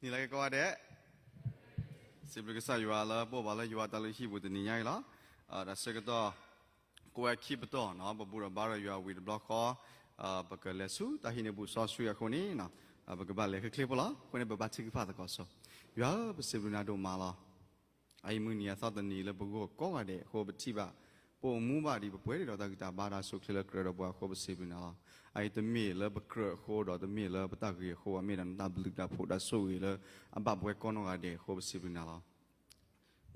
နံၤလၢကကိးဂၤဒဲး, စံးဘျုးကစၢ်ယွၤလၢပအိၣ်ဘၣ်လၢယွၤတၢ်လုၢ်ဟံၣ်ပူၤတနံၤညါအံၤလီၤ. တၢ်ဆၢကတီၢ် ကိးဝဲခံပတီၢ်နီၤ, ပဘူၣ်ဒီးဘါဒီးယွၤဝံၤတဘျီဃီ, ပကလဲၤဆူတၢ်ဟံးန့ၢ်ဘူၣ်စီဆှံအဃိန့ၣ်, ပကဘၣ်လဲၤချ့ချ့ဖိလီၤ. အဃိန့ၣ် ပဘါထုကဖၣ်သကိးစိၤ, ယွၤဧၢ, ပစံးဘျုးနၤဒိၣ်မးလီၤ. အအံၤမုၢ်နံၤအသီတနံၤလၢပဂီၢ်ကိးဂၤဒဲးအဃိ ပထံၣ်ဘၣ်, ပအိၣ်မူဘၣ်ဒ်ပပှဲၤဒံးဒီးတၢ်ဂံၢ်တၢ်ဘါတၢ်အိၣ်ဆူၣ်အိၣ်ချ့လၢကြၢးဒီးပှၤအဃိ ပစံးဘျုးနၤလီၤ. အအံၤတမ့ၢ်လၢပကြၢးအဃိဒီးတမ့ၢ်လၢပတၢ်ဂ့ၤအဃိဘၣ်, မ့ၢ်ဒၣ်နတၢ်ဘျုးတၢ်ဖှိၣ်တၢ်ဆိၣ်ဂ့ၤလၢအဘၣ်ပဝဲကိးနီၢ်ဂၤဒဲးအဃိ ပစံးဘျုးနၤလီၤ.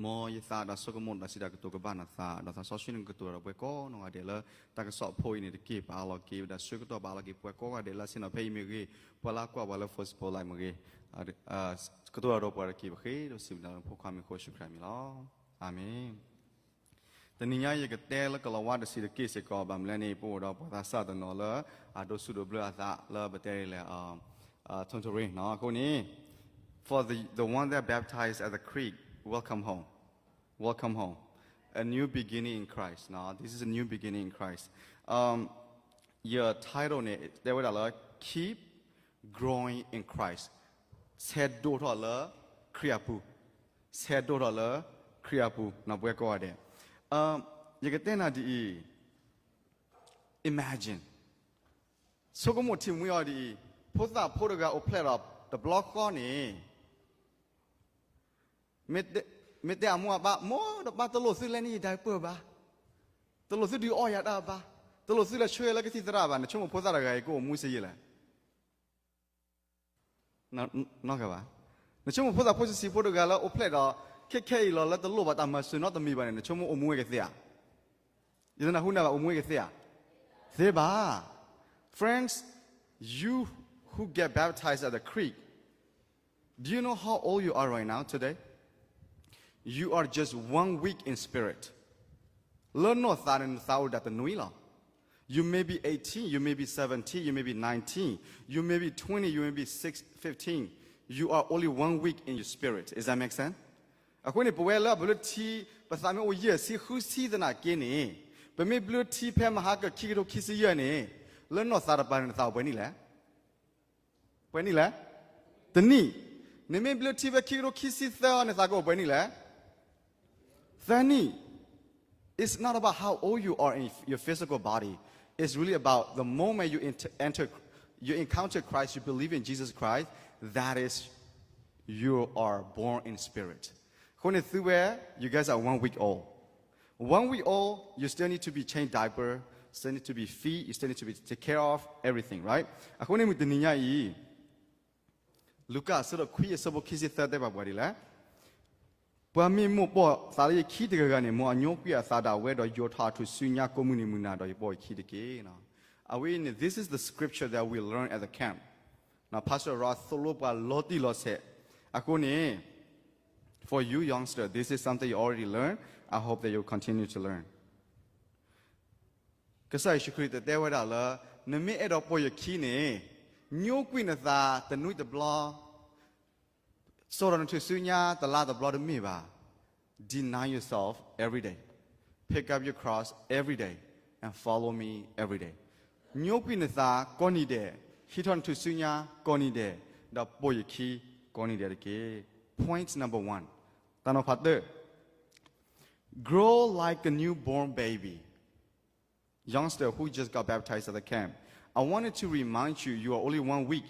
မ်ယသးတၢ်ဆိကမိၣ်တၢ်စံးတၢ်ကတိၤကဘၣ်နသး, ဒီးသးစီဆှံန့ၣ်ကတိၤဒီးပဝဲကိးနီၢ်ဂၤဒဲးလၢ တၢ်ကစီၣ်အဖိအံၤန့ၣ်တက့ၢ်. ပအးလီၤက့ၤပတၢ်ဆၢကတီၢ်, ပအးလီၤက့ၤပဝဲကိးဂၤဒဲးလၢအဆ့ၣ်နီၤဖဲအံၤမ့ၢ်ဂ့ၤ, ပှၤလၢအကွၢ်ပှၤလၢ Facebook Live မ့ၢ်ဂ့ၤ, ကတိၤတၢ်ဒီးပှၤတက့ၢ်. ပဃ့ဒီးစံးဘျုးနၤလၢနဖိခွါမံၤအဃိ ယ့ၣ်ၡူးခရံာ်အမံၤလီၤ. အၤမ့ၣ်. တနံၤညါအံၤယကတဲလၢကလီၤဝါတဆံးတက့ၢ်စ့ၢ်ကီး, ဘၣ်မနုၤလဲၣ်န့ၣ် ပအိၣ်ဒီးပှၤသးစၢ်တနီၤလၢအဒိးဆူၣ်ဒိးဘျၢအသးလၢပတဲဒ်လဲၣ်, အ Tonto Ray နီၤ, အဃိန့ၣ်, for the, the one that baptized at the creek, welcome home. Welcome home. A new beginning in Christ. This is a new beginning in Christ. ယ title န့ၣ် တဲဝဲဒၣ်လၢ Keep growing in Christ. ဆဲးဒိၣ်ထီၣ်လၢခရံာ်အပူၤ, ဆဲးဒိၣ်ထီၣ်လၢခရံာ်အပူၤ, ပဝဲကိးဂၤဒဲး. ယကတဲနၤဒ်အံၤ, imagine, ဆိကမိၣ်ထံၣ်မှံအီၤဒ်အံၤ, ဖိသၣ်ဖိတဂၤအိၣ်ဖျဲၣ်ဒီးတဘျီဃီန့ၣ် မ့ၢ်တဲအမိၢ်အပၢ်, မိၢ်ဒီးပၢ်, တလိၣ်သုလဲၤန့ၢ်ယ diaper ဘၣ်, တလိၣ်သုဒုးအီယၤတၢ်ဘၣ်, တလိၣ်သုလဲၤဆှၢယၤလၢကသံၣ်သရၣ်ဘၣ်, နဆိကမိၣ်ဖိသၣ်တဂၤအံၤကအိၣ်မူဆံးယံာ်လဲၣ်. နဆိကမိၣ်ဖိသၣ်ဖိဆံးဆံးဖိတဂၤလၢအိၣ်ဖျဲၣ်ဒီး ခဲခဲအံၤလီၤ လၢတလိၣ်ဘၣ်တၢ်မၤစၢၤနီတမံၤဘၣ်န့ၣ် နဆိကမိၣ်အိၣ်မူဝဲကသ့ဧါ. ယတနၢ်ဟူနၤဘၣ်, အိၣ်မူဝဲကသ့ဧါ. သ့ဘၣ်. Friends, you who get baptized at the creek, do you know how old you are right now today? You are just one week in spirit. လၢနီၢ်သးန့ၣ် နသးအိၣ်ဒၣ်တနွံလီၤ. You may be eighteen, you may be seventeen, you may be nineteen, you may be twenty, you may be six, fifteen. You are only one week in your spirit. Does that make sense? အဃိန့ၣ် ပဝဲလၢအဘၣ်လၢထံ ပသးမ့ၢ်အိၣ်ယဲၢ်ဆံဃုဆံသနာ်က့န့ၣ်, ပမ့ၢ်ဘျၢထံဖဲမဟါကခံကထိခံဆံယဲၢ်န့ၣ်, လၢနီၢ်သးတပၤန့ၣ် နသးအိၣ်ပှဲၤနံၣ်လဲၣ်. ပှဲၤနံၣ်လဲၣ်. တနံၣ်. နမ့ၢ်ဘျၢထံဖဲခံကထိခံဆံသၢအီၤန့ၣ် သးကအိၣ်ပှဲၤနံၣ်လဲၣ်. သၢနံၣ်. It's not about how old you are in your physical body. It's really about the moment you enter, enter, you encounter Christ, you believe in Jesus Christ, that is, you are born in spirit. အဃိန့ၣ်သုဝဲ, you guys are one week old. One week old, you still need to be changed diaper, still need to be feed, you still need to be take care of everything, right? အဃိန့ၣ်မုၢ်တနံၤညါအံၤ လူၤကၣ်အဆၢဒိၣ်ခွံအဆၢဖိခံဆံသၢတဲဘၣ်ပှၤဒ်လဲၣ်. ပှၤမ့ၢ်မိၢ်ပှၢ်သးလၢယခံတဂၤဂၤန့ၣ်, မ်အညိကွံာ်အသးဒၣ်ဝဲဒီးယိးထီၣ်အထူၣ်စုညါကိးမုၢ်နံၤမုၢ်နၤဒီးယပိာ်ယခံတက့ၢ်. အဝဲအံၤန့ၣ် this is the scripture that we learn at the camp. Pastor Ross သိၣ်လိပှၤလီၤတံၢ်လီၤဆဲး. အဃိန့ၣ် for you youngster, this is something you already learned. I hope that you continue to learn. ကစၢ်ယ့ၣ်ၡူးခရံာ်တတဲဝဲဒၣ်လၢ နမ့ၢ်အဲၣ်ဒိးပိာ်ယခံန့ၣ်, ညိကွံာ်နသးတနွံတဘျီ, စိာ်ထီၣ်နထူၣ်စုညါတလါတဘျီတမ့ၢ်ဘၣ်. Deny yourself every day. Pick up your cross every day and follow me every day. ညိကွံာ်နသးကိးနံၤဒဲး, ဟံးထီၣ်နထူၣ်စုညါကိးနံၤဒဲး, ဒီးပိာ်ယခံကိးနံၤဒဲးတက့ၢ်. Point number one. တၢ်နီၤဖးတၢၢ်, grow like a newborn baby. Youngster who just got baptized at the camp, I wanted to remind you, you are only one week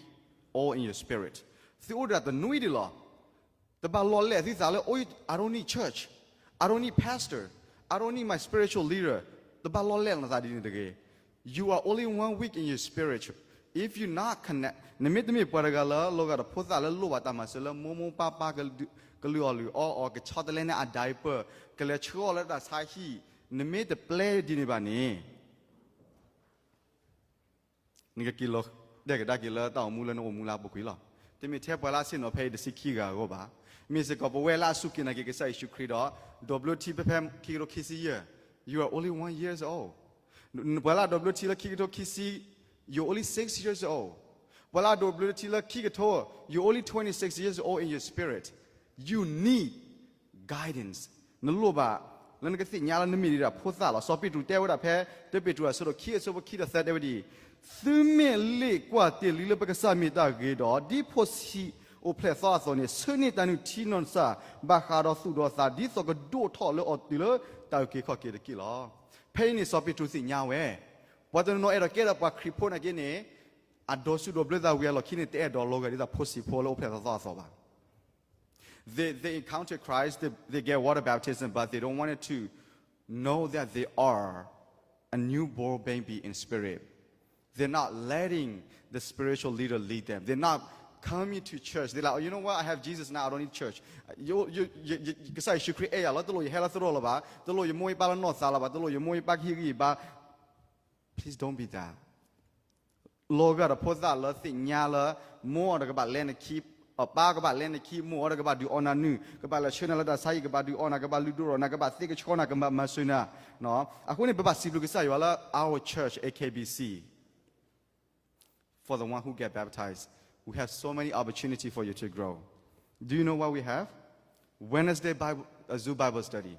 old in your spirit. သုအိၣ်ဒၣ်တနွံဒံးလီၤ. တဘၣ်လီၤလဲၣ်သုသးလၢ I don't need church, I don't need pastor, I don't need my spiritual leader. တဘၣ်လီၤလဲၣ်နသးဒ်န့ၣ်တဂ့ၤ. You are only one week in your spirit. If you not connect, နမ့ၢ်တမ့ၢ်ပှၤတဂၤလၢ လီၤဂာ်ဒီးဖိသၣ်လၢလိၣ်ဘၣ်တၢ်မၤစၢၤလၢမိၢ်မိၢ်ပၢ်ပၢ်, ကလုၢ်အီၣ်လုၢ်အီအီၤ, ကဆီတလဲန့ၢ်အ diaper, ကလဲၤဆှၢအီၤလၢတၢ်ဆါဟံၣ်, နမ့ၢ်တပျဲဒ်န့ၣ်ဘၣ်န့ၣ် နကက့ၤလီၤတဲာ်ကဒါက့ၤလၢတၢ်အိၣ်မူလၢနအိၣ်မူလၢအပူၤကွံာ်လီၤ. တမ့ၢ်ထဲပှၤလၢအဆ့ၣ်နီၤဖဲအံၤတဆံခံဂၤအဂီၢ်ဘၣ်. မ့ၢ်စ့ၢ်ကီးပဝဲလၢအစူၢ်က့ၤနာ်က့ၤကစၢ်ယ့ၣ်ၡူးခရံာ်ဒီး ဒိးဘျၢထံဖဲဖဲခံကထိခံဆံယဲၢ်, you are only one years old. ပှၤလၢအဒိးဘျၢထံလၢခံကထိခံဆံ, you're only six years old. ပှၤလၢအဒိးဘျၢထံလၢခံကထိ, you're only twenty-six years old in your spirit. You need guidance. နလိၣ်ဘၣ် လၢနကသ့ၣ်ညါလၢနမ့ၢ်ဒံးဒၣ်ဖိသၣ်လီၤ. စီၤပ့းတရူးတဲဝဲဒၣ်ဖဲ တၢပ့းတရူးအဆၢဒိၣ်ခံအဆၢဖိခံဒီးသၢတဲဝဲဒ်အံၤ, သုမ့ၢ်လ့ၣ်ကွၢ်တ့ၢ်လံလၢပကစၢ်မ့ၢ်တၢ်ဂ့ၤဒီး ဒ်ဖိဆံး အိၣ်ဖျဲၣ်သီအသိးန့ၣ် ဆှၢန့ၢ်တၢ်နုၢ်ထံနီၢ်သး ဘၣ်ဃးဒီးသူၣ်ဒီးသး ဒ်သိးကဒိၣ်ထီၣ်လၢအီၤတုၤလၢတၢ်အုၣ်က့ၤခီၣ်က့ၤတက့ၢ်လီၤ. ဖဲအံၤန့ၣ် စီၤပ့းတရူးသ့ၣ်ညါဝဲ, ပှၤတနီၤနီၤအဲၣ်ဒိးကဲထီၣ်ပှၤခရံာ်ဖိနာ်က့န့ၣ် အဒိးစူးဒိးဘျၢသးဝံၤအလီၢ်ခံန့ၣ် တအဲၣ်ဒိးလီၤဂာ်ဒ်သိးဖိဆံးဖိလၢအိၣ်ဖျဲၣ်သီသီအသိးဘၣ်. They, they encounter Christ, they, they get water baptism, but they don't want to know that they are a newborn baby in spirit. They're not letting the spiritual leader lead them. They're not coming to church. They're like, "Oh, you know what? I have Jesus now. I don't need church." ယ, ယ, ယ, ယ, ကစၢ်ယ့ၣ်ၡူးခရံာ်အဲၣ်ယၤလီၤ, တလိၣ်ယဟဲလၢသရိာ်လၢၤဘၣ်, တလိၣ်ယမိၢ်ယပၢ်လၢနီၢ်သးလၢၤဘၣ်, တလိၣ်ယမိၢ်ယပၢ်ကဟ့ၣ်ဂံၢ်ဘါ. Please don't be that. လီၤဂာ်ဒီးဖိသၣ်လၢသ့ၣ်ညါလၢ မိၢ်အီၤဒီးကဘၣ်လဲၤနခံ, အပၢ်ကဘၣ်လဲၤနခံ, မိၢ်အီၤဒီးကဘၣ်ဒုးအီနၤနုၢ်, ကဘၣ်လဲၤဆှၢနၤလၢတၢ်ဆါဟံၣ်, ကဘၣ်ဒုးအီနၤ, ကဘၣ်လုၢ်ဒိၣ်ထီၣ်နၤ, ကဘၣ်သ့ကဆှီနၤ, ကဘၣ်မၤစၢၤနၤ. အဃိန့ၣ် ပဘၣ်စံးဘျုးကစၢ်ယွၤလၢ our church, A K B C, for the one who get baptized, we have so many opportunity for you to grow. Do you know what we have? Wednesday Bible, uh, Zoom Bible study.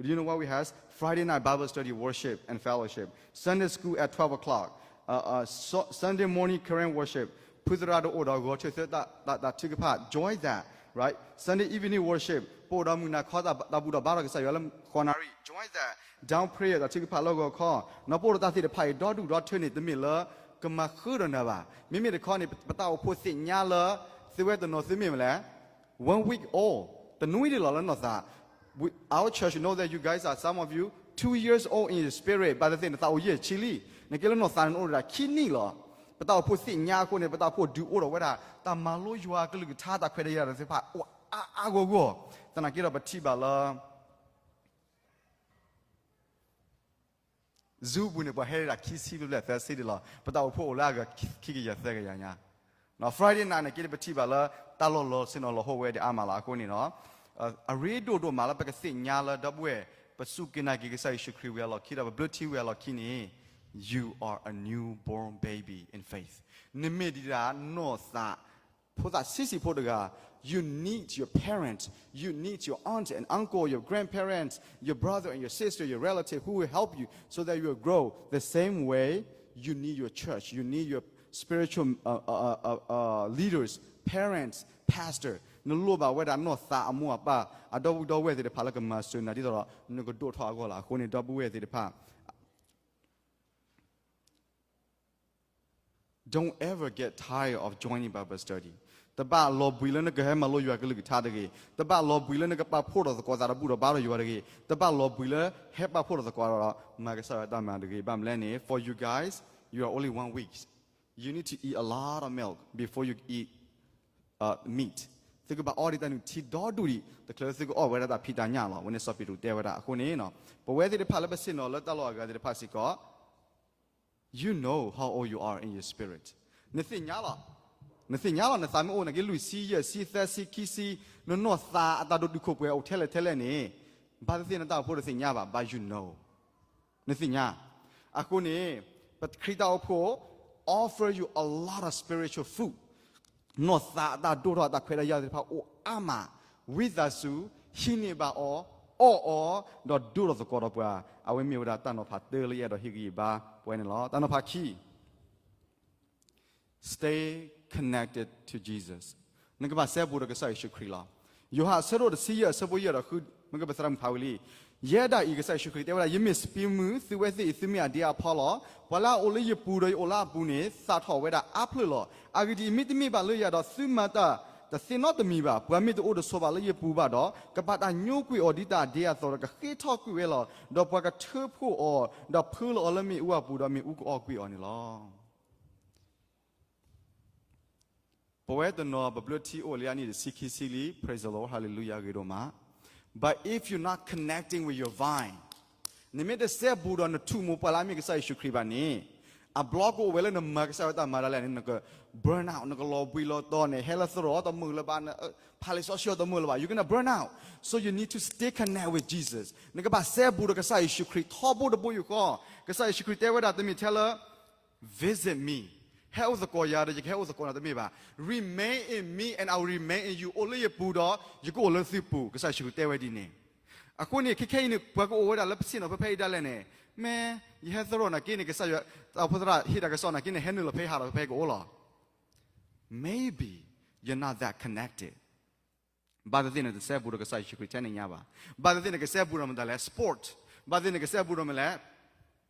Do you know what we have? Friday night Bible study, worship and fellowship. Sunday school at twelve o'clock. Uh, uh, so, Sunday morning Karen worship. ဖုသရၣ်ဒိၣ်အိၣ်ဒီးဂီၤထၢၣ်သၢတၢ်, တၢ်, တၢ်ထုကဖၣ်, join that, right? Sunday evening worship. ပအိၣ်ဒီးမုၢ်နၤခီတၢ်ဘူၣ်တၢ်ဘါဒီးကစၢ်ယွၤလၢဃိးနၣ်ရံၣ်, join that. Down prayer တၢ်ထုကဖၣ်လၢဂီၤခီ, နီၢ်ပအိၣ်ဒီးတၢ်သ့ၣ်တဖၣ်အံၤ ဒီဒူၣ်ဒီထၢန့ၣ် တမ့ၢ်လၢကမၤဃုာ်ဒီးနၤဘၣ်. မ့မ့ၢ်တခီန့ၣ် ပတၢ်အိၣ်ဖှိၣ်သ့ၣ်ညါလၢ သုဝဲတနီၤသုမ့ၢ်မနုၤလဲၣ်, one week old, တနွံဒံးလီၤလၢနီၢ်သး. We, our church know that you guys are, some of you, two years old in your spirit, ဘၣ်သ့ၣ်သ့ၣ်နသးအိၣ်ယဲၢ်ဆံလံ. နကဲလၢနီၢ်သးန့ၣ်အိၣ်ဒၣ်ခံနံၣ်လီၤ. ပတၢ်အိၣ်ဖှိၣ်သ့ၣ်ညါအဃိန့ၣ် ပတၢ်အိၣ်ဖှိၣ်ဒုးအိၣ်ထီၣ်ဝဲဒၣ် တၢ်မၤလိယွၤအကလုၢ်ကထါ တၢ်ခွဲးတၢ်ယာ်သ့ၣ်တဖၣ်အိၣ်အါအါဂီၢ်ဂီၢ်. သနာ်က့ဒီးပထံၣ်ဘၣ်လၢ Zoom ပူၤန့ၣ် ပှၤဟဲဒၣ်ခံဆံဘျဲၣ်ဘျဲၣ်သၢဆံဒံးလီၤ. ပတၢ်အိၣ်ဖှိၣ်အိၣ်လၢအဂၤခံကယၤသၢကယၤညါ. Friday night န့ၣ်က့ ပထံၣ်ဘၣ်လၢ တၢ်လီၢ်လီၤဆ့ၣ်နီၤလီၤဟိဝဲဒၣ်အါမးလီၤ. အဃိန့ၣ်ဒီး အရ့ဒိၣ်ဒိၣ်မးလၢပကသ့ၣ်ညါလၢ ဒီပုၢ်ဝဲၢ် ပစူၢ်က့ၤနာ်က့ၤကစၢ်ယ့ၣ်ၡူးခရံာ်ဝံၤအလီၢ်ခံဒီး ပဘျၢထံဝံၤအလီၢ်ခံန့ၣ် you are a newborn baby in faith. နမ့ၢ်ဒံးဒၣ်နီၢ်သး ဖိသၣ်ဆံးဆံးဖိတဂၤ, you need your parents, you need your aunt and uncle, your grandparents, your brother and your sister, your relative who will help you so that you will grow. The same way, you need your church, you need your spiritual uh, uh, uh, uh, uh, leaders, parents, pastor. နလိၣ်ဘၣ်ဝဲဒၣ်နီၢ်သးအမိၢ်အပၢ် အဒီပုၢ်ဒီဝဲၢ်သ့ၣ်တဖၣ်လၢကမၤစၢၤနၤ ဒ်သိးဒီးနကဒိၣ်ထီၣ်အဂီၢ်လီၤ. အဃိန့ၣ် ဒီပုၢ်ဝဲၢ်သ့ၣ်တဖၣ် Don't ever get tired of joining Bible study. တဘၣ်လီၤဘှံးလၢနကဟဲမၤလိယွၤကလုၢ်ကထါတဂ့ၤ. တဘၣ်လီၤဘှံးလၢနကပာ်ဖှိၣ်ထီၣ်သကိးသးတဘူၣ်ဒီးဘါထီၣ်ယွၤတဂ့ၤ. တဘၣ်လီၤဘှံးလၢဟဲပာ်ဖှိၣ်ထီၣ်သကိးဒီးမၤကစၢ်ယွၤတၢ်မၤတဂ့ၤ. ဘၣ်မနုၤလဲၣ်န့ၣ် for you guys, you are only one week. You need to eat a lot of milk before you eat uh, meat. သုကဘၣ်အီဒံးတၢ်နုၢ်ထံဒီဒူၣ်ဒံး တချုးလၢသုကအီၣ်ဝဲဒၣ်တၢ်ဖံးတၢ်ညၣ်လီၤ. အဝဲန့ၣ်စီၤပ့းတရူးတဲဝဲဒၣ်အဃိန့ၣ်, ပဝဲသ့ၣ်တဖၣ်လၢပဆ့ၣ်နီၤလၢတၢ်လီၢ်အဂၤသ့ၣ်တဖၣ်စ့ၢ်ကီး you know how old you are in your spirit. နသ့ၣ်ညါလီၤ, နသ့ၣ်ညါလီၤ နသးမ့ၢ်အိၣ်နာ်က့ လွံၢ်ဆံ, ယဲၢ်ဆံ, သၢဆံ, ခံဆံ, နနီၢ်သးအတၢ်ဒိၣ်တုာ်ခိၣ်ပှဲၤအိၣ်ထဲလဲၣ်ထဲလဲၣ်န့ၣ်, ဘၣ်သ့ၣ်သ့ၣ်နတၢ်အိၣ်ဖှိၣ်တသ့ၣ်ညါဘၣ်, but you know. နသ့ၣ်ညါ. အဃိန့ၣ် ပခရံာ်တၢ်အိၣ်ဖှိၣ် offer you a lot of spiritual food. နီၢ်သးအတၢ်ဒိၣ်ထီၣ်အတၢ်ခွဲးတၢ်ယာ်သ့ၣ်တဖၣ်အိၣ်အါမး, ဝံသးစူၤ ဟံးန့ၢ်ဘၣ်အီၤ, အီၣ်အီၤ, ဒီးဒိၣ်ထီၣ်သကိးဒီးပှၤ, အဝဲမ့ၢ်ဝဲဒၣ်တၢ်နီၤဖးတၢလၢယအဲၣ်ဒိးဟ့ၣ်ဂံၢ်ဘါပဝဲန့ၣ်လီၤ. တၢ်နီၤဖးခံ Stay connected to Jesus. နကဘၣ်စဲဘူးဒီးကစၢ်ယ့ၣ်ၡူးခရံာ်လီၤ. ယိၤဟၣ်အဆၢဒိၣ်တဆံယဲၢ်အဆၢဖိယဲၢ်ဒီးဃု, မ့ၢ်ကပသရၣ်မုၣ်ဖးဝံၤလံ, ယဲဒၣ်အံၤ ကစၢ်ယ့ၣ်ၡူးခရံာ်တဲဝဲဒၣ်, ယမ့ၢ်စပံးမုၢ်, သုဝဲသ့ၣ်အံၤ သုမ့ၢ်အဒ့အဖီလီၤ. ပှၤလၢအအိၣ်လၢယပူၤဒီးယအိၣ်လၢအပူၤန့ၣ် သၣ်ထီၣ်ဝဲဒၣ်အါဖျၢၣ်လီၤ. အဂ့ၢ်ဒ်အံၤ, မ့တမ့ၢ်ဘၣ်လၢယၤဒီး သုမၤတၢ်တသ့နီတမံၤဘၣ်. ပှၤမ့ၢ်တအိၣ်တဆိးဘၣ်လၢယပူၤဘၣ်ဒီး, ကဘၣ်တၢ်ညိကွံာ်အီၤဒ်တၢ်အဒ့အသိးဒီး ကဃ့ထီၣ်ကွံာ်ဝဲလီၤ. ဒီးပှၤကထၢဖှိၣ်အီၤ, ဒီးဖၢလီၤအီၤလၢမ့ၣ်အူအပူၤ, ဒီးမ့ၣ်အူကအီၣ်ကွံာ်အီၤန့ၣ်လီၤ. ပဝဲတနီၤ ပဘျၢထံအိၣ်လံအနံၣ်တဆံခံဆံလံ, praise the Lord, hallelujah, ဂ့ၤဒိၣ်မး. But if you're not connecting with your vine, နမ့ၢ်တစဲဘူးဒီးနထူၣ်မိၢ်ပှၢ်လၢအမ့ၢ်ကစၢ်ယ့ၣ်ၡူးခရံာ်ဘၣ်န့ၣ်, အဘျီကအိၣ်ဝဲလၢနမၤကစၢ်ယွၤတၢ်မၤဒၣ်လဲာ်န့ၣ် နက burn out, နကလီၤဘှံးလီၤတီၤန့ၣ်, ဟဲလၢသရိာ်တမုာ်လၢၤဘၣ်, ဖးလံာ်စီဆှံတမုာ်လၢၤဘၣ်, you're gonna burn out. So you need to stay connect with Jesus. နကဘၣ်စဲဘူးဒီးကစၢ်ယ့ၣ်ၡူးခရံာ်ထီဘိတဘိယူၢ်ဃီ. ကစၢ်ယ့ၣ်ၡူးခရံာ်တဲဝဲဒၣ် တမ့ၢ်ထဲလၢ visit me, ဟဲအိၣ်သကိးယၤဒီး ယကဟဲအိၣ်သကိးနၤတမ့ၢ်ဘၣ်. Remain in me and I will remain in you. အိၣ်လၢယပူၤဒီး ယကအိၣ်လၢသုပူၤ, ကစၢ်ယ့ၣ်ၡူးခရံာ်တဲဝဲဒ်န့ၣ်. အဃိန့ၣ် ခဲခဲအံၤန့ၣ် ပှၤကအိၣ်ဝဲဒၣ်လၢပဆ့ၣ်နီၤဖဲဖဲအံၤဒၣ်လဲာ်န့ၣ်, မ့ၢ်ယဟဲသရိာ်နာ်က့န့ၣ် ကစၢ်ယွၤ တၢ်အိၣ်ဖှိၣ်သရၣ်ဟ့ၣ်တၢ်ကစီၣ်နာ်က့န့ၣ် ဟဲနုာ်လီၤဖဲဟးဒီးဖဲကအိၣ်လီၤ. Maybe you're not that connected. ဘၣ်သ့ၣ်သ့ၣ်နတစဲဘူးဒီးကစၢ်ယ့ၣ်ၡူးခရံာ်ထဲန့ၣ်ညါဘၣ်. ဘၣ်သ့ၣ်သ့ၣ်နကစဲဘူးဒီးမတၤလဲၣ် sport, ဘၣ်သ့ၣ်နကစဲဘူးဒီးမတၤလဲၣ်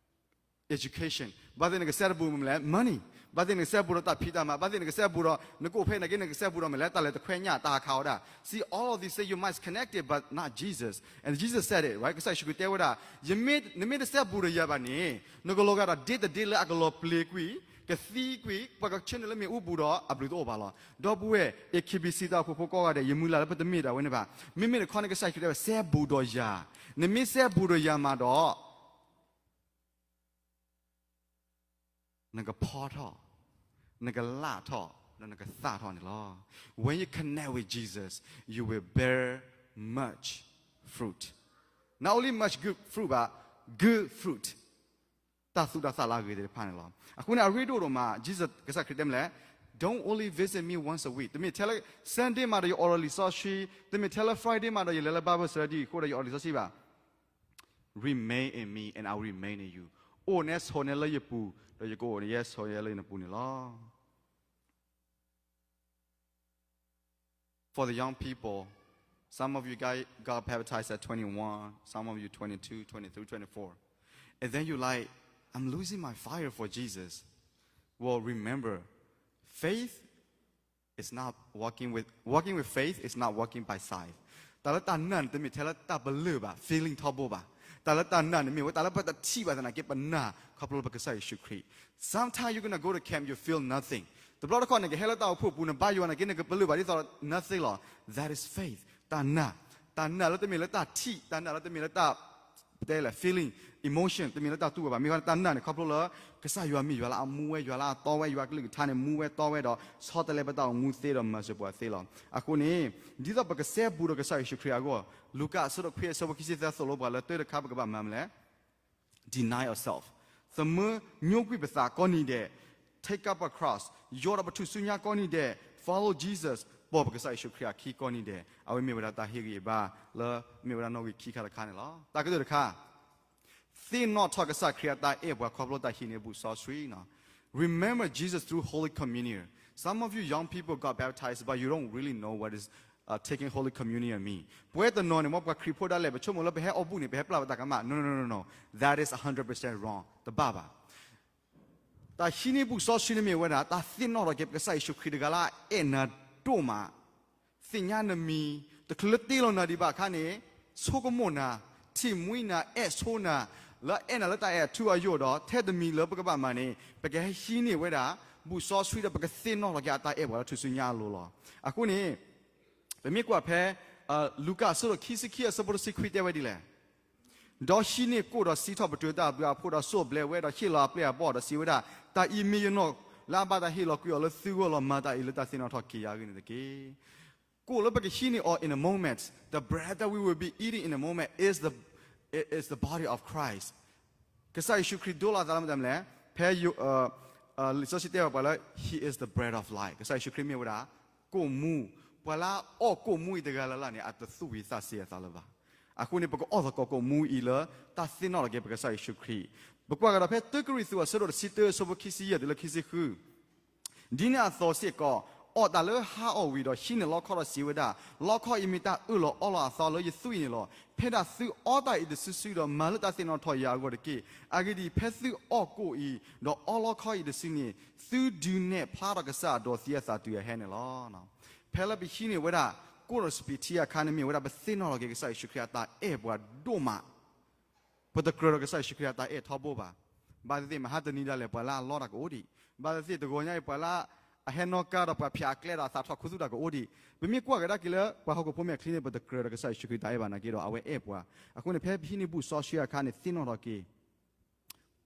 education, ဘၣ်သ့ၣ်နကစဲဘူးဒီးမတၤလဲၣ် money, ဘၣ်သ့ၣ်နကစဲဘူးဒီးတၢ်ဖံးတၢ်မၤ, ဘၣ်သ့ၣ်နကစဲဘူးဒီး နကအိၣ်ဖဲန့ၣ်က့ နကစဲဘူးဒီးမတၤလဲၣ် တၢ်လဲၤတခွဲညၣ် တၢ်ဟးခးအီၤဒၣ်. See, all of these things you might connected, but not Jesus. And Jesus said it, right? ကစၢ်ယ့ၣ်ၡူးခရံာ်တဲဝဲဒၣ်, ယမ့ၢ်, နမ့ၢ်တစဲဘူးဒီးယၤဘၣ်န့ၣ် နကလီၤဂာ်ဒီးဒ့တဒ့လၢအကလီၤပျံၤကွံာ်, ကသံကွံာ်, ပှၤကဆှၢနုာ်လၢမ့ၣ်အူပူၤဒီးအဘျုးတအိၣ်ဘၣ်လီၤ. ဒီပုၢ်ဝဲၢ် A K B C တၢ်အိၣ်ဖှိၣ်ဖိကိးဂၤဒဲး ယမုၢ်လၢ်လၢပတမ့ၢ်ဒၣ်ဝဲန့ၣ်ဘၣ်. မ့မ့ၢ်တခီန့ၣ် ကစၢ်ယ့ၣ်ၡူးခရံာ်တဲဝဲ စဲဘူးဒီးယၤ, နမ့ၢ်စဲဘူးဒီးယၤမးဒီး နကဖီထီၣ်, နကလၣ်ထီၣ်, ဒီးနကသၣ်ထီၣ်န့ၣ်လီၤ. When you connect with Jesus, you will bear much fruit. Not only much good fruit, but good fruit. တၢ်သူၣ်တၢ်သၣ်လၢအဂ့ၤသ့ၣ်တဖၣ်န့ၣ်လီၤ. အဃိန့ၣ် အရ့ဒိၣ်ဒိၣ်မး Jesus ကစၢ်ခရံာ်တဲမ့ၢ်လဲၣ်, Don't only visit me once a week. တမ့ၢ်ထဲလၢ Sunday မးဒီးယအိၣ်ဒီးလံာ်စီဆှံ, တမ့ၢ်ထဲလၢ Friday မးဒီးယလဲၤလၢ Bible study အဃိဒီးယအိၣ်လံာ်စီဆှံဘၣ်. Remain in me and I will remain in you. အိၣ်နဲဆိးနဲလၢယပူၤ, ဒီးယကအိၣ်နဲဆိးနဲလၢနပူၤန့ၣ်လီၤ. For the young people, some of you guys got baptized at twenty-one, some of you twenty-two, twenty-three, twenty-four. And then you like, I'm losing my fire for Jesus. Well, remember, faith is not walking with, walking with faith is not walking by sight. တၢ်လၢတၢ်နာ်န့ၣ် တမ့ၢ်ထဲလၢတၢ်ပလၢၢ်ဘၣ်, feeling ထီဘိဘၣ်. တၢ်လၢတၢ်နာ်န့ၣ်မ့ၢ်ဝဲ တၢ်လၢပတထံၣ်ဘၣ်သနာ်က့ ပနာ် ခီဖျိလၢပကစၢ်ယ့ၣ်ၡူးခရံာ်. Sometimes you're gonna go to camp, you feel nothing. တဘျီတခီၣ်န့ၣ် ကဟဲလၢတၢ်အိၣ်ဖှိၣ်ပူၤ နဘါယွၤနာ်က့ နကပလၢၢ်ဘၣ်ဒ်သိး nothing လီၤ. That is faith. တၢ်နာ်, တၢ်နာ်လၢတမ့ၢ်လၢတၢ်ထံၣ်, တၢ်နာ်လၢတမ့ၢ်လၢတၢ် ပတဲလဲၣ် feeling, emotion တမ့ၢ်လၢတၢ်တူၢ်ဘၣ်ဘၣ်. မ့ၢ်ဃီတၢ်နာ်န့ၣ် ခီဖျိလၢ ကစၢ်ယွၤမ့ၢ်ယွၤလၢအမူဝဲ, ယွၤလၢအတီဝဲ, ယွၤကလုၢ်ကထါန့ၣ် မူဝဲတီဝဲဒီး ဆီတလဲပတၢ်အိၣ်မူသ့ဒီးမၤစၢၤပှၤသ့လီၤ. အဃိန့ၣ် ဒ်သိးပကစဲဘူးဒီးကစၢ်ယ့ၣ်ၡူးခရံာ်အဂီၢ်, လူၤကၣ်အဆၢဒိၣ်ခွံအဆၢဖိခံဆံသၢသိၣ်လိပှၤလၢ တၢ်တခါပကဘၣ်မၤမနုၤလဲၣ် deny ourselves, သမၢညိကွံာ်ပသးကိးနံၤဒဲး, take up a cross, ယီၤဒီးပထူၣ်စုညါကိးနံၤဒဲး, follow Jesus, ပိာ်ပကစၢ်ယ့ၣ်ၡူးခရံာ်အခံကိးနံၤဒဲး. အဝဲမ့ၢ်ဝဲဒၣ်တၢ်ဟ့ၣ်ဂံၢ်ဘါ လၢမ့ၢ်ဝဲဒၣ်နီၣ်ဂံၢ်ခံခါတခါန့ၣ်လီၤ. တၢ်ကတၢၢ်တခါ, သ့ၣ်နီၣ်ထီၣ်ကစၢ်ခရံာ်အတၢ်အဲၣ်ပှၤခီဖျိတၢ်ဟံးန့ၢ်ဘူၣ်စီဆှံနီၤ. Remember Jesus through Holy Communion. Some of you young people got baptized, but you don't really know what is, uh, taking Holy Communion mean. ပဝဲတနီၤန့ၣ် မ်ပှၤခရံာ်ဖိဒၣ်လဲာ် ပဆိကမိၣ်လၢပဟဲအီၣ်ဘူၣ်န့ၣ် ပဟဲပျၢ်ပတၢ်ကမၣ်. No, no, no, no, no. That is a hundred percent wrong. တဘၣ်ဘၣ်. တၢ်ဟံးန့ၢ်ဘူၣ်စီဆှံန့ၣ်မ့ၢ်ဝဲဒၣ် တၢ်သ့ၣ်နီၣ်ထီၣ်က့ၤပကစၢ်ယ့ၣ်ၡူးခရံာ်တဂၤလၢအအဲၣ်နၤဒိၣ်မး, သ့ၣ်ညါနမံၤ, တချုးလၢတ့လီၤနၤဒံးဘၣ်အခါန့ၣ် ဆိကမိၣ်နၤ, ထံၣ်မှံနၤ, အဲၣ်ဆိနၤ, လၢအအဲၣ်နၤလၢတၢ်အဲၣ်အထူအယိာ်ဒီး ထဲတမံၤလၢပကဘၣ်မၤန့ၣ် ပကဟဲဟံးန့ၢ်ဝဲဒၣ် ဘူၣ်စီဆှံဒီး ပကသ့ၣ်နီၣ်ထီၣ်က့ၤအတၢ်အဲၣ်ပှၤလၢထူၣ်စုညါအလိၤလီၤ. အဃိန့ၣ် ပမ့ၢ်ကွၢ်ဖဲ လူၤကၣ်အဆၢဒိၣ်ခံဆံခံအဆၢဖိတဆံခွံတဲဝဲဒ်လဲၣ်. ဒီးဟံးန့ၢ်ကိၣ်ဒီးစံးထီၣ်ပတြၢၤတၢ်ဘျုးအဖှိၣ်ဒီးစိၢ်ဘျဲးဝဲဒီး ဟ့ၣ်လီၤအပျဲၢ်အဘီၣ်ဒီးစံးဝဲဒၣ်, တၢ်အံၤမ့ၢ်ယနီၣ်လၢအဘၣ်တၢ်ဟ့ၣ်လီၤကွံာ်အီၤလၢသုဂီၢ်လီၤ. မၤတၢ်အံၤလၢတၢ်သ့ၣ်နီၣ်ထီၣ်က့ၤယၤအဂ့ၢ်န့ၣ်တက့ၢ်. ကိၣ်လၢပကဟံးန့ၢ်အီၤ in a moment, the bread that we will be eating in a moment is the, is the body of Christ. ကစၢ်ယ့ၣ်ၡူးခရံာ်ဒိလီၤအသးလၢမတၤလဲၣ်, ဖဲ လံာ်စီဆှံတဲဘၣ်ပှၤလၢ He is the bread of life. ကစၢ်ယ့ၣ်ၡူးခရံာ်မ့ၢ်ဝဲဒၣ် ကိၣ်မူ, ပှၤလၢအအီၣ်ကိၣ်မူအံၤတဂၤလၢ်လၢ်န့ၣ် အတသူၣ်ဝံၤသးစဲၤအသးလၢၤဘၣ်. အဃိန့ၣ် ပကအီၣ်သကိးကိၣ်မူအံၤလၢ တၢ်သ့ၣ်နီၣ်ထီၣ်က့ၤပကစၢ်ယ့ၣ်ၡူးခရံာ်. ပကွၢ်ကဒီးဖဲတၢကရံၣ်သူးအဆၢဒိၣ်တဆံတၢအဆၢဖိခံဆံယဲၢ်တုၤလၢခံဆံဃု ဒ်န့ၣ်အသိးစ့ၢ်ကီး, အီၣ်တၢ်လၢဟါအီၣ်ဝံၤဒီးဟံးန့ၢ်လီခီဒီးစံးဝဲဒၣ်, လီခီအံၤမ့ၢ်တၢ်အၢၣ်လီၤအီလီၤအသီလၢယသွံၣ်န့ၣ်လီၤ. ဖဲဒၣ်သုအီတၢ်အံၤတစုစုဒီး မၤလၢတၢ်သ့ၣ်နီၣ်ထီၣ်ယၤအဂီၢ်တက့ၢ်. အဂ့ၢ်ဒ်အံၤ, ဖဲသုအီၣ်ကိၣ်အံၤ ဒီးအီလီခီအံၤတစုန့ၣ်, သုဒုးနဲၣ်ဖျါထီၣ်ကစၢ်အဒိးသံအသးတုၤအဟဲန့ၣ်လီၤ. ဖဲလၢပဟံးန့ၢ်ဝဲဒၣ် ကိၣ်ဒီးစပံးထံအခါန့ၣ်မ့ၢ်ဝဲဒၣ် ပသ့ၣ်နီၣ်ထီၣ်က့ၤကစၢ်ယ့ၣ်ၡူးခရံာ်အတၢ်အဲၣ်ပှၤဒိၣ်မး ပတကြၢးဒီးကစၢ်ယ့ၣ်ၡူးခရံာ်အတၢ်အဲၣ်ထီဘိဘၣ်. ဘၣ်သ့ၣ်သ့ၣ် မဟါတနံၤဒၣ်လဲာ် ပှၤလၢအလီတၢ်ကအိၣ်ဒံး, ဘၣ်သ့ၣ်သ့ၣ် တဂီၤညါအံၤ ပှၤလၢအဟဲနီၣ်ကါဒီးပှၤဖၠးအကျဲဒီးအသးထီၣ်ခူသူၣ်တၢ်ကအိၣ်ဒံး. ပမ့ၢ်ကွၢ်ကဒါက့ၤလၢ ပှၤဟီၣ်ခိၣ်ဖိမဲာ်ချံန့ၣ် ပတကြၢးဒီးကစၢ်ယ့ၣ်ၡူးခရံာ်တၢ်အဲၣ်ဘၣ်နာ်က့ဒီး အဝဲအဲၣ်ပှၤ. အဃိန့ၣ် ဖဲပဟံးန့ၢ်ဘူၣ်စီဆှံအခါန့ၣ် သ့ၣ်နီၣ်ထီၣ်က့ၤ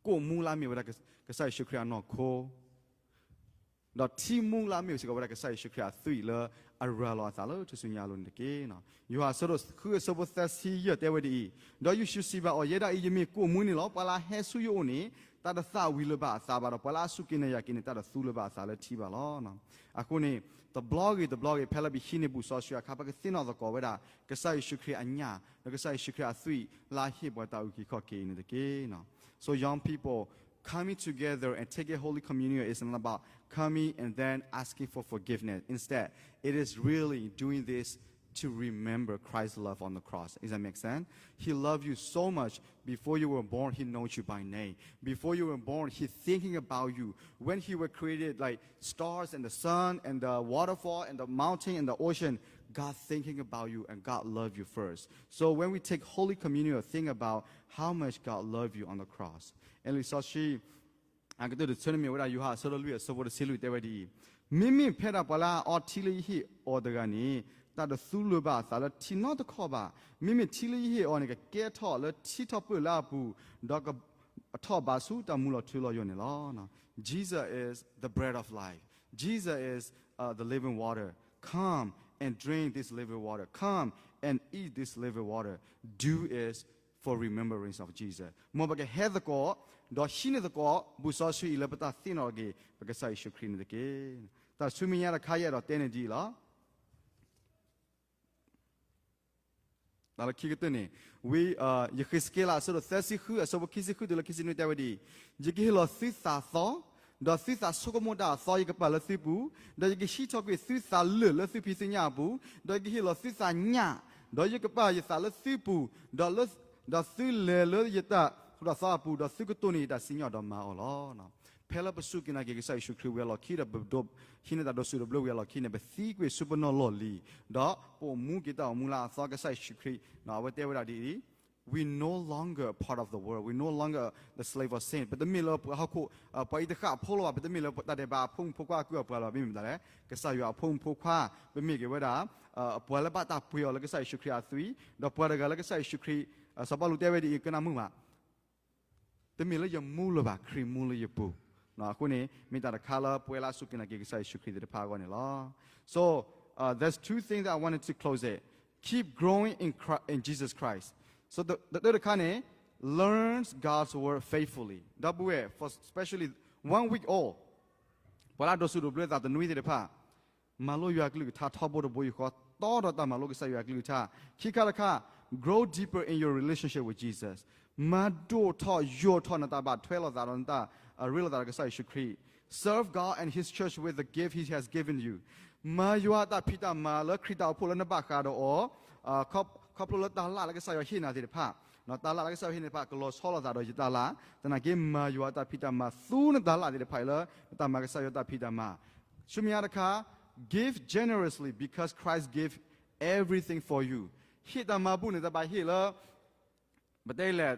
ကိၣ်မူလၢအမ့ၢ်ဝဲဒၣ်ကစၢ်ယ့ၣ်ၡူးခရံာ်အနီၢ်ခိ ဒီးထံမူလၢအမ့ၢ်စ့ၢ်ကီးဝဲဒၣ်ကစၢ်ယ့ၣ်ၡူးခရံာ်အသွံၣ်လၢအရၤလီၤအသးလၢထူၣ်စုညါအလိၤန့ၣ်တက့ၢ်. ယိၤဟၣ်အဆၢဒိၣ်ဃုအဆၢဖိသၢဆံယဲၢ်တဲဝဲဒ်အံၤ, ဒီးယ့ၣ်ၡူးစံးဘၣ်အီၤ, ယဲဒၣ်အံၤယမ့ၢ်ကိၣ်မူန့ၣ်လီၤ. ပှၤလၢအဟဲဆူယအိၣ်န့ၣ် တၢ်တသၣ်ဝံၤလၢၤဘၣ်အသးဘၣ်ဒီး ပှၤလၢအစူၢ်က့ၤနာ်ယၤက့ၤန့ၣ် တၢ်တသူလၢၤဘၣ်အသးလၢထံဘၣ်လီၤ. အဃိန့ၣ် တဘျီဂ့ၤတဘျီဂ့ၤ ဖဲလၢပဟံးန့ၢ်ဘူၣ်စီဆှံအခါ ပကသ့ၣ်နီၣ်သကိးဝဲဒၣ် ကစၢ်ယ့ၣ်ၡူးခရံာ်အညၣ် ဒီးကစၢ်ယ့ၣ်ၡူးခရံာ်အသွံၣ်လၢအဟ့ၣ်ပှၤတၢ်အုၣ်က့ၤခီၣ်က့ၤအံၤန့ၣ်တက့ၢ်. So young people, coming together and taking Holy Communion is not about coming and then asking for forgiveness. Instead, it is really doing this to remember Christ's love on the cross. Does that make sense? He loved you so much. Before you were born, he knows you by name. Before you were born, he's thinking about you. When he was created, like, stars and the sun and the waterfall and the mountain and the ocean, God thinking about you and God loved you first. So when we take Holy Communion, think about how much God loved you on the cross. And လံာ်စီဆှံ အကတၢၢ်တဆၢန့ၣ်မ့ၢ်ဝဲဒၣ် ယိၤဟၣ်အဆၢဒိၣ်လွံၢ်အဆၢဖိတဆံလွံၢ်တဲဝဲဒ်အံၤ, မ့မ့ၢ်ဖဲဒၣ်ပှၤလၢအအီထံလၢယဟ့ၣ်အီၤတဂၤန့ၣ်, တၢ်တသူလၢၤဘၣ်အသးလၢထံနီတခီၣ်ဘၣ်. မ့မ့ၢ်ထံလၢယဟ့ၣ်အီၤန့ၣ် ကကဲထီၣ်လၢထံထီၣ်ပၢၢ်လၢအပူၤ, ဒီးကထီၣ်ဘးဆူတၢ်မူလီၤထူလီၤယိာ်န့ၣ်လီၤ. Jesus is the bread of life. Jesus is, uh, the living water. Come and drink this living water. Come and eat this living water. Do is for remembrance of Jesus. မ်ပကဟဲသကိး, ဒီးဟံးန့ၢ်သကိး ဘူၣ်စီဆှံအံၤလၢပတၢ်သ့ၣ်နီၣ်က့ၤ ပကစၢ်ယ့ၣ်ၡူးခရံာ်န့ၣ်တက့ၢ်. တၢ်ဆူမဲာ်ညါတခါယအဲၣ်ဒိးတဲန့ၣ်ဒ်အံၤလီၤ. တၢ်လၢခံကတၢၢ်န့ၣ်, ဝံ, ယဃ့းစက့လးအဆၢဒိၣ်သၢဆံဃုအဆၢဖိခံဆံဃုတုၤလၢခံဆံနွံတဲဝဲဒ်အံၤ, ယကဟ့ၣ်လီၤသုသးသီ, ဒီးသုသးဆိကမိၣ်တၢ်အသီ ယကပာ်လၢသုပူၤ, ဒီးယကဟံးထီၣ်ကွံာ်သုသးလၢာ်လၢသုဖံသုညၣ်အပူၤ, ဒီးယကဟ့ၣ်လီၤသုသးညၣ်, ဒီးယကပာ်ယသးလၢသုပူၤ, ဒီးလၢ, ဒီးသုလဲၤလၢယတၢ်သိၣ်တၢ်သီအပူၤ, ဒီးသုကတိၢ်န့ၢ်ယတၢ်စံၣ်ညီၣ်ဒီးမၤအီၤလီၤ. ဖဲလၢပစူၢ်က့ၤနာ်က့ၤကစၢ်ယ့ၣ်ၡူးခရံာ်ဝံၤအလီၢ်ခံဒီးပဒိး, ဟံးန့ၢ်တၢ်ဒိးစူၣ်ဒိးဘျၢဝံၤအလီၢ်ခံန့ၣ် ပသံကွံာ်ဆူပနီၢ်လီၢ်လံၤ, ဒီးပအိၣ်မူက့ၤတၢ်အိၣ်မူလၢအသီကစၢ်ယ့ၣ်ၡူးခရံာ်, အဝဲတဲဝဲဒၣ်ဒ်အံၤ, we no longer a part of the world, we no longer the slave of sin. ပတမ့ၢ်လၢပှၤဟီၣ်ခိၣ်, ပှၤအံၤတဃၣ်အဖိလီၤဘၣ်, ပတမ့ၢ်လၢတၢ်ဒဲးဘးအဖိမုၣ်ဖိခွါအကုၢ်အပှၤလီၤဘၣ်, မ့မ့ၢ်မတၤလဲၣ်, ကစၢ်ယွၤအဖိမုၣ်ဖိခွါ, ပမ့ၢ်က့ၤဝဲဒၣ် ပှၤလၢဘၣ်တၢ်ပှ့ၤအီၤလၢကစၢ်ယ့ၣ်ၡူးခရံာ်အသွံၣ်, ဒီးပှၤတဂၤလၢကစၢ်ယ့ၣ်ၡူးခရံာ်, စီၤပီလူးတဲဝဲဒ်အံၤ ကနၣ်မုာ်မး, တမ့ၢ်လၢယမူလၢၤဘၣ်, ခရံာ်မူလၢယပူၤ. အဃိန့ၣ် မ့ၢ်တၢ်တခါလၢပဝဲလၢအစူၢ်က့ၤနာ်က့ၤကစၢ်ယ့ၣ်ၡူးခရံာ်သ့ၣ်တဖၣ်အဂီၢ်န့ၣ်လီၤ. So, uh, there's two things that I wanted to close it. Keep growing in Chri-, in Jesus Christ. So တၢ်တခါန့ၣ်, learn God's word faithfully. ဒီပုၢ်ဝဲၢ်, for especially one week old, ပှၤလၢအဒိးစူၣ်ဒိးဘျၢသးတနွံသ့ၣ်တဖၣ် မၤလိယွၤကလုၢ်ကထါထီဘိတဘိယူၢ်ဃီ, တီဒီးတၢ်မၤလိကစၢ်ယွၤကလုၢ်ကထါ. ခံခါတခါ, grow deeper in your relationship with Jesus. မၤဒိၣ်ထီၣ်ယိာ်ထီၣ်နတၢ်ဘၣ်ထွဲလိာ်သးဒီးနတၢ်ရ့လိာ်သးဒီးကစၢ်ယ့ၣ်ၡူးခရံာ်. Serve God and His church with the gift He has given you. မၤယွၤအတၢ်ဖံးတၢ်မၤလၢခရံာ်တၢ်အိၣ်ဖှိၣ်လၢနဘၣ်ဃးဒီးအီၤ, ခီ, ခီဖျိလၢတၢ်လၢ်လၢကစၢ်ယွၤဟ့ၣ်နၤသ့ၣ်တဖၣ်, တၢ်လၢ်လၢကစၢ်ယွၤဟ့ၣ်နၤသ့ၣ်တဖၣ် ကလီၤဆီလိာ်သးဒီးယတၢ်လၢ်, သနာ်က့မၤယွၤအတၢ်ဖံးတၢ်မၤသူနတၢ်လၢ်သ့ၣ်တဖၣ်အံၤလၢ နတၢ်မၤကစၢ်ယွၤတၢ်ဖံးတၢ်မၤ. ဆူမဲာ်ညါတခါ, give generously because Christ gave everything for you. ဟ့ၣ်တၢ်မၤဘူၣ်န့ၣ် တဘၣ်ဟ့ၣ်လၢ ပတဲလဲၣ်,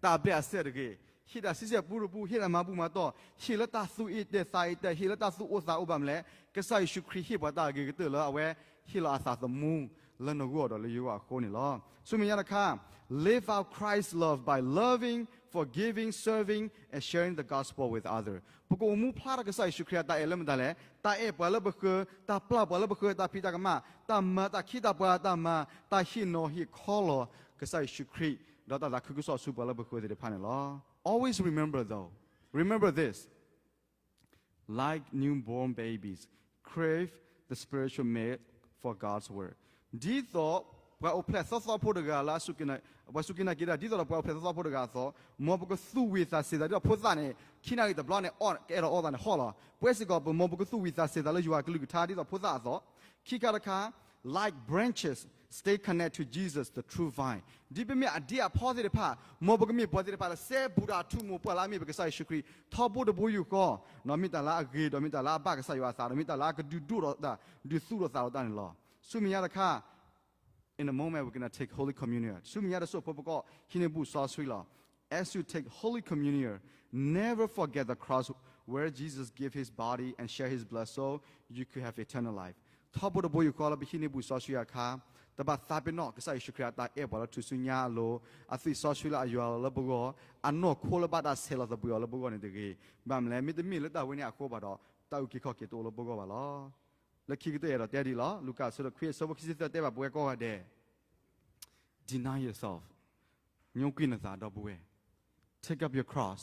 တၢ်ဘျဲၣ်အစဲးတဂ့ၤ, ဟ့ၣ်တၢ်ဆံဆဲၣ်ပူတပူ, ဟ့ၣ်တၢ်မၤဘူၣ်မၤတီၢ်, ဟ့ၣ်လၢတၢ်သူၣ်အ့ၣ်တဲာ်သးအ့ၣ်တဲာ်, ဟ့ၣ်လၢတၢ်သူၣ်အိၣ်သးအိၣ်ဘၣ်မနုၤလဲၣ်, ကစၢ်ယ့ၣ်ၡူးခရံာ်ဟ့ၣ်ပှၤတၢ်အဂ့ၤကတၢၢ်လၢအဝဲဟ့ၣ်လီၤအသးသမူလၢနဂီၢ်ဒီးလၢယဂီၢ်အဃိန့ၣ်လီၤ. ဆူမဲာ်ညါတခါ, live out Christ's love by loving, forgiving, serving, and sharing the gospel with others. ပကအိၣ်မူဖျါထီၣ်ကစၢ်ယ့ၣ်ၡူးခရံာ်အတၢ်အဲၣ်လၢမတၤလဲၣ်, တၢ်အဲၣ်ပှၤလၢပဃၢၤ, တၢ်ပျၢ်ပှၤလၢပဃၢၤ, တၢ်ဖံးတၢ်ကမၣ်, တၢ်မၤတၢ်ခံးတၢ်ပှၤတၢ်မၤ, တၢ်ဟ့ၣ်နီၤဟ့ၣ်ခီလီၤကစၢ်ယ့ၣ်ၡူးခရံာ်, ဒီးတၢ်သးခုကစီၣ်ဆူပှၤလၢပဃၢၤသ့ၣ်တဖၣ်န့ၣ်လီၤ. Always remember though, remember this, like newborn babies, crave the spiritual milk for God's word. ဒ်သိးပှၤအိၣ်ဖျဲၣ်သီသီဖိတဂၤလၢအစူၢ်က့ၤနာ်, ပှၤစူၢ်က့ၤနာ်က့ၤတၢ် ဒ်သိးဒီးပှၤအိၣ်ဖျဲၣ်သီသီဖိတဂၤအသိး, မ်ပကသူၣ်ဝံၢ်သးစ့ၤသးဒ်သိးဖိသၣ်န့ၣ်, ခံနၣ်ရံၣ်တဘျီန့ၣ် အီၣ်ကအဲၣ်ဒိးအီသးန့ၣ်ဟီၣ်လီၤ. ပဝဲစ့ၢ်ကီး ပမ်ပကသူၣ်ဝံၢ်သးစ့ၤသးလၢယွၤကလုၢ်ကထါ ဒ်သိးဖိသၣ်အသိး. ခံခါတခါ, like branches, stay connected to Jesus, the true vine. ဒ်ပမ့ၢ်အဒ့အဖီသ့ၣ်တဖၣ်, မ်ပကမ့ၢ်ပှၤသ့ၣ်တဖၣ်လၢ စဲဘူးဒၣ်ထူမိၢ်ပှၢ်လၢအမ့ၢ်ပကစၢ်ယ့ၣ်ၡူးခရံာ် ထီဘိတဘိယူၢ်ဃီ, မ့ၢ်တၢ်လၢအဂ့ၤ ဒီးမ့ၢ်တၢ်လၢအဘၣ်ကစၢ်ယွၤအသး ဒီးမ့ၢ်တၢ်လၢအကဒုးဒိၣ်ထီၣ်တၢ် ဒုးသူၣ်ထီၣ်သးထီၣ်တၢ်န့ၣ်လီၤ. ဆူမဲာ်ညါတခါ, in a moment we're gonna take Holy Communion. ဆူမဲာ်ညါတစိၢ်ဖိပကီၢ် ဟံးန့ၢ်ဘူၣ်စီဆှံလီၤ. As you take Holy Communion, never forget the cross where Jesus gave his body and shed his blood so you could have eternal life. ထီဘိတဘိယူၢ်ဃီလၢပဟံးန့ၢ်ဘူၣ်စီဆှံအခါ, တဘၣ်သးပ့ၤနီၣ်ကစၢ်ယ့ၣ်ၡူးခရံာ်အတၢ်အဲၣ်ပှၤလၢထူၣ်စုညါအလိၤ, အသွံၣ်စီဆှံလၢအယွၤလီၤလၢပဂီၢ်, အနီၢ်ခိလၢဘၣ်တၢ်ဆဲးလီၤသဘှံးအီၤလၢပဂီၢ်န့ၣ်တဂ့ၤ. ဘၣ်မနုၤလဲၣ်, မ့တမ့ၢ်လၢတၢ်ဝဲန့ၣ်အဃိဘၣ်ဒီး, တၢ်အုၣ်က့ၤခီၣ်က့ၤတအိၣ်လၢပဂီၢ်ဘၣ်လီၤ. လၢခံကတၢၢ်ယအဲၣ်ဒိးတဲဒ်အံၤလီၤ. လူၤကၣ်အဆၢဒိၣ်ခွံအဆၢဖိခံဆံသၢတဲဘၣ်ပဝဲကိးဂၤဒဲး, Deny yourself. ညိကွံာ်နသး ဒီပုၢ်ဝဲၢ်. Take up your cross.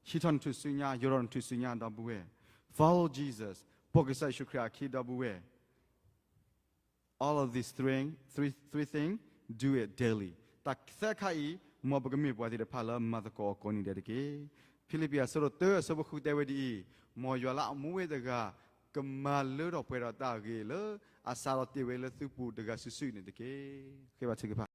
ဟံးထီၣ်နထူၣ်စုညါ, ယိးထီၣ်နထူၣ်စုညါ ဒီပုၢ်ဝဲၢ်. Follow Jesus. ပိာ်ကစၢ်ယ့ၣ်ၡူးခရံာ်အခံ ဒီပုၢ်ဝဲၢ်. All of these three, three, three things, do it daily. တၢ်သၢခါအံၤ, မ်ပကမ့ၢ်ပှၤသ့ၣ်တဖၣ်လၢမၤသကိးအီၤကိးနံၤဒဲးတက့ၢ်. ဖံလံးပံးအဆၢဒိၣ်တၢအဆၢဖိဃုတဲဝဲဒ်အံၤ, မ်ယွၤလၢအမူဝဲတဂၤ ကမၤလၢထီၣ်ပှဲၤထီၣ်တၢ်အဂ့ၤလၢ အစးထီၣ်တ့ၢ်ဝဲလၢသုပူၤတဂၤစုာ်စုာ်န့ၣ်တက့ၢ်. ဃ့ဘါထုကဖၣ်.